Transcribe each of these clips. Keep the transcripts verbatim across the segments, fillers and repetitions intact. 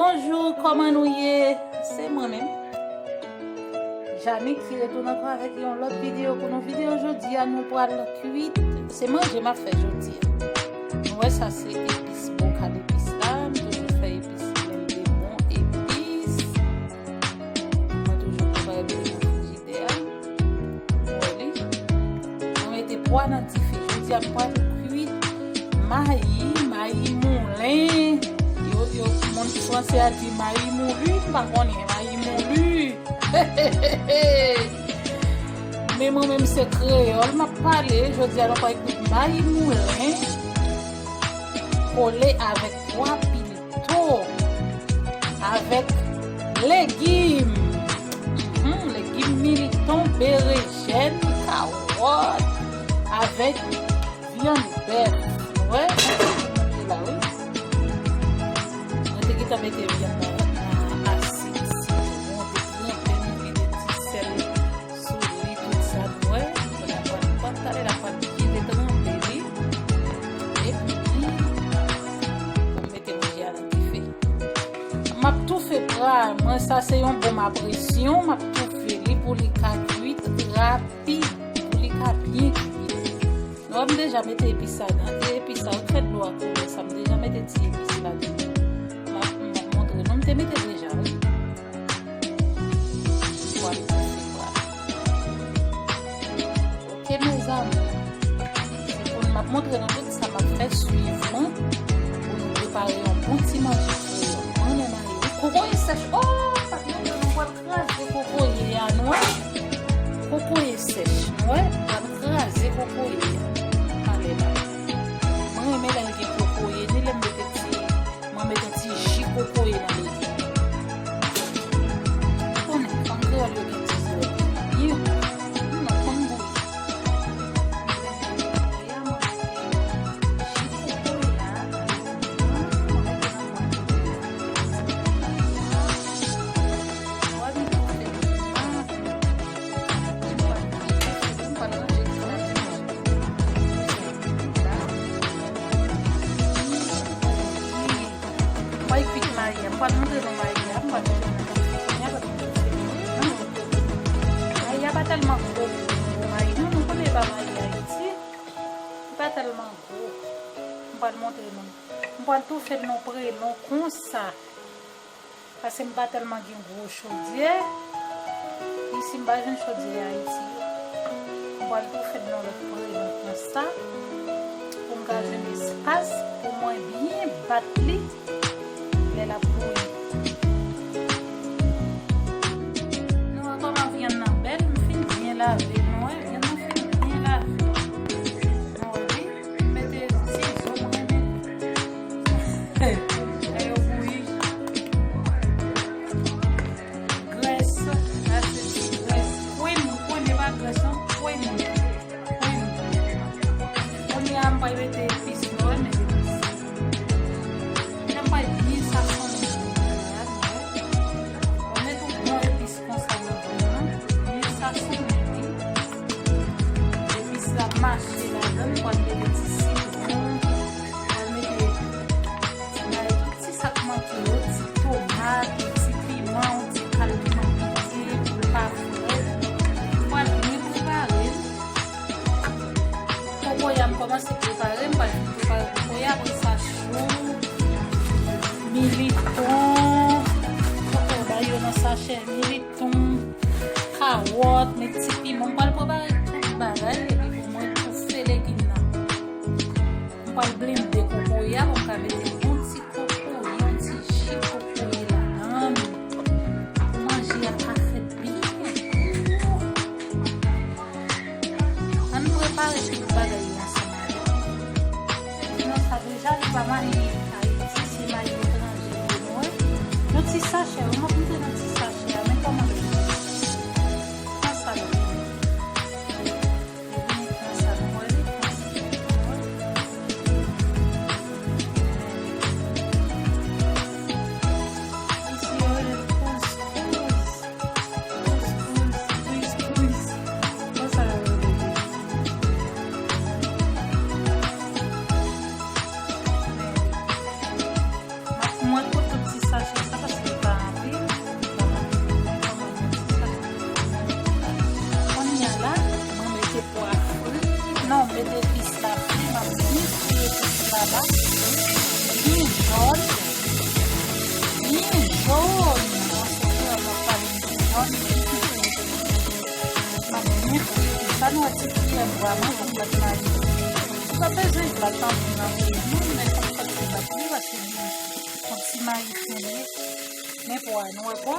Bonjou, kòman nou ye? Se mwen menm, Janik, ki retounen ankò avèk yon lòt videyo pou nou. Videyo jodi a, nou pral kwit, se manje m ap fè jodi a. Nou wè sa se epis bokal epis la, m toujou fè epis blende bon epis. Mwen toujou prepare blende nan frijidè a. Mwen li. Mwen mete pwa nan dife. Jodi a m pral kwit mayi, mayi moulen. Yo, yo, moun franse a di mayi moulu, m pa konnen, mayi moulu. Men mwen menm se kreyòl m ap pale. Jodi a nou pral kwit mayi moulen kole avèk pwa pil to avèk legim. Mhm, legim militon, berejèn, kawòt, avèk vyann bèf. Wè, mwen te mete la, wi. Mwen te gentan mete vyann nan, nan asid sitwon, te tranpe, m vide ti sèl sou li, tout sa, nou wè. Kounye a, pral, pral, talè la, pral kite tranpe li. Epi, pou m mete manje a nan dife. M ap toufe pra mwen, sa se yon bonm a presyon, m ap toufe li pou li ka kwit rapid, pou li ka byen kwit. Nou wè m deja mete epis ladan, e epis la, ou fè dlo a kouvè sa, m deja mete ti epis ladan. M ap, m ap montre nou, m te mete deja, wi. Vwala, se vwala. Ok, mes amours. Se pou m ap montre nou tout sa m ap fè, swiv mwen pou nou prepare yon bon ti manje kreyòl. Mwen menm ale, wi. Kokoye sèch. Oh, pa t montre nou pral kraze kokoye a, nou wè. Kokoye sèch, nou wè. Pral kraze kokoye a. Talè la. Mwen renmen lè l gen kokoye, ni lè m mete ti Mwen met yon ti ji kokoye nan li. Ou konnen, fanm kreyòl yo gen ti zòrèy. Ih, m nan konn bouyi. Ji kokoye a, mwen mete nan bwat. Bwat li pou fè. M pral kwit mayi a, m pral montre nou mayi a, m pral montre nou mayi a, m pral montre nou mayi a. Mayi a pa tèlman gwo pou nou mayi, non, nou konnen pa mayi Ayiti. Li pa tèlman gwo. M pral montre nou. M pral toufe l nan prelon konsa. Paske m pa tèlman gen gwo chodyè. Isi, m pa jwenn chodyè Ayiti yo. M pral toufe l nan lòt prelon konsa. Pou m ka jwenn espas pou mwen byen bat li lè l ap bouyi. Nou wè kòman vyann nan bèl, m fin byen lave l, nou wè, vyann nan fin byen lave. Nou wè, wi, m mete ti zo m renmen. Lè yo bouyi. Grès, la se ti grès. Kwen, kwen, e pa grès, non, kwen. Kounye a, m pral mete epis, nou wè, men epis. Kounye a, m pral byen sazonnen. Ou met yon bon epis konsa nan vyann nan. Byen sazonnen li. Epis la ap mache ladan l, m pral mete ti sitwon, m pral mete ti lay, tout ti sa k manke yo, ti tomat, yon ti piman, yon ti kal piman pike, pou l pa frèt. M pral byen prepare l. Kokoye a, m kòmanse prepare, m pral fin prepare kokoye a, apre sa chou, militon, kokoye ba yo nan sachè, militon, kawòt, met ti piman, m pral prepare tout bagay, epi pou mwen toufe legim nan. M pral blende kokoye a pou m ka mete yon ti kokoye, yon ti ji kokoye ladan l. Pou manje a ka fèt byen gou. Ann prepare tout bagay yo ansanm avè m. Nan sa deja, li pa mayi Ayiti, se mayi etranje li ye, nou wè. Yon ti sachè, wi, m ap montre nan ti sachè a, men kòman l ye. Pran sa la. Epi, pran sa, nou wè li, pran sa, nou wè. Isi, yo rele l kouskous. Kouskous, kouskous. Konsa yo rele li. Mwen, tout, tout ti sachè sa, Vrèman, fòk bat mayi. Ou pa bezwen bat anpil nan peyi nou, men fòk fè ti bat li, paske li yon ti mayi fen li ye. Men pwa nou wè pwa,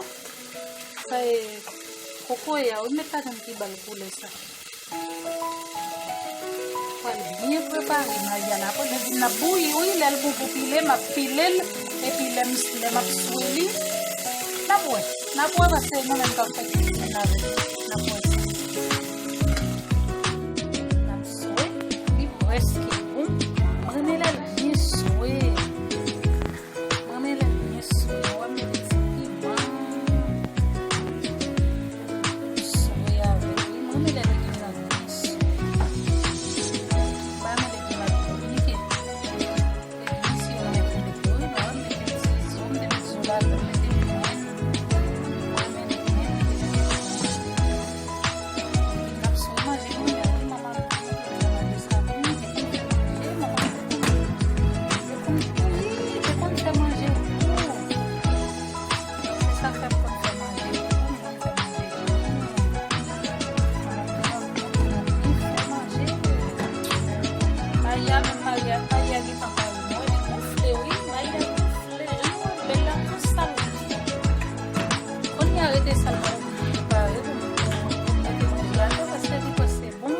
sa e kokoye a, wi, met ladan l ki ba l koulè sa. Pral byen prepare mayi a la. Apre nou di n ap bouyi, wi, lè l bon pou pile, m ap pile l, epi lè m, lè m ap swe li, n ap wè. N ap wè, paske nou menm k ap fè kizin avè l, n ap wè sa. N ap swe, li prèske bon. M renmen lè l byen swe. M renmen lè l byen swe. Wè m mete ti piman. Swe avè l, wi. M renmen lè legim nan byen swe. M pa renmen legim nan byen kominike. Epi si yo renmen fè de tou, wi, m renmen mete ti zo, m te met zo ladan, m mete grenn. M renmen grenn, m te mete grenn. Epi n ap swe manje, nou renmen, wi, manman m te konn fè manje sa, wi, te konn fè manje, manman m te konn, te konn bouyi, te konn fè manje tou. Se sa fè m konn fè manje tou, m konn fè manje tou. Manman m te konn byen fè manje. Mayi a menm, mayi a, mayi a gentan pare. Mwen, li gonfle, wi. Mayi a gonfle. Jan w wè bèl la, tou sal. Kounye a rete sèlman oblije pare pou m, pou m mete manje atò, paske li prèske bon.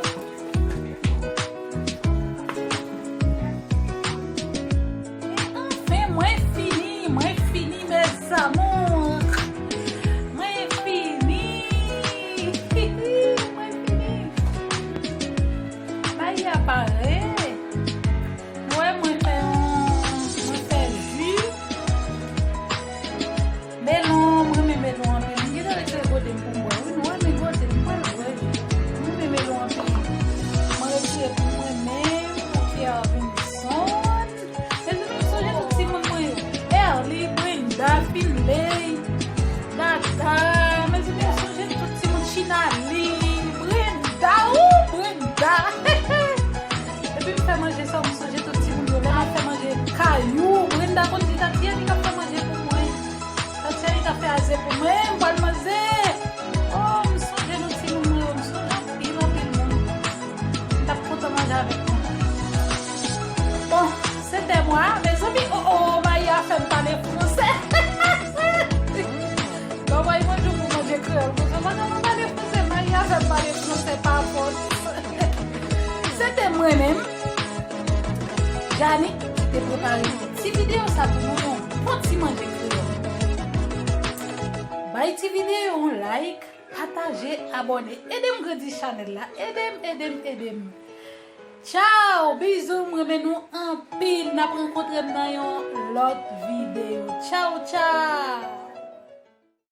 E anfen, mwen fini, mwen fini, mes amours. Mwen fini. Mwen fini. Mayi a pare. Nou wè, mwen fè yon, mwen fè ji. Melon, mwen renmen melon anpil. M gentan retire gode m pou m bwè. Wi, nou wè, men gode m, mwen bwè ji. Mwen renmen melon anpil. Mwen retire pou mwen menm, pou Pierre Vinson. Mezanmi, m sonje tout timoun mwen yo. Erly, Brenda, Finley, Dada. Mezanmi, m sonje tout timoun, Chinali, Brenda, ou Brenda. Epi m fè manje sa, m sonje tout timoun yo. Lè m ap fè manje kay ou, Brenda konn di Tatiana k ap fè manje pou mwen. Tatiana k ap fè aze pou mwen, m pral manje. Oh, m sonje nou timoun mwen yo, m sonje anpil, anpil moun. M t ap kontan manje avèk nou. Bon, se tè mwa, mezanmi, oh, oh, mayi a fè m pale fransè. Bon, mayi mwen di w pou manje kreyòl, konsa, mwen ka pale fransè, mayi a fè m pale fransè pa fòs. Se te mwen menm, Jani, ki te prepare ti videyo sa pou nou, yon bon ti manje kreyòl. Bay ti videyo yon like, pataje, abòne. Ede m grandi chanèl la. Ede m, ede m, ede m. Tchao, bizou, m renmen nou anpil. N ap rankontre m nan yon lòt videyo. Tchao, tchao.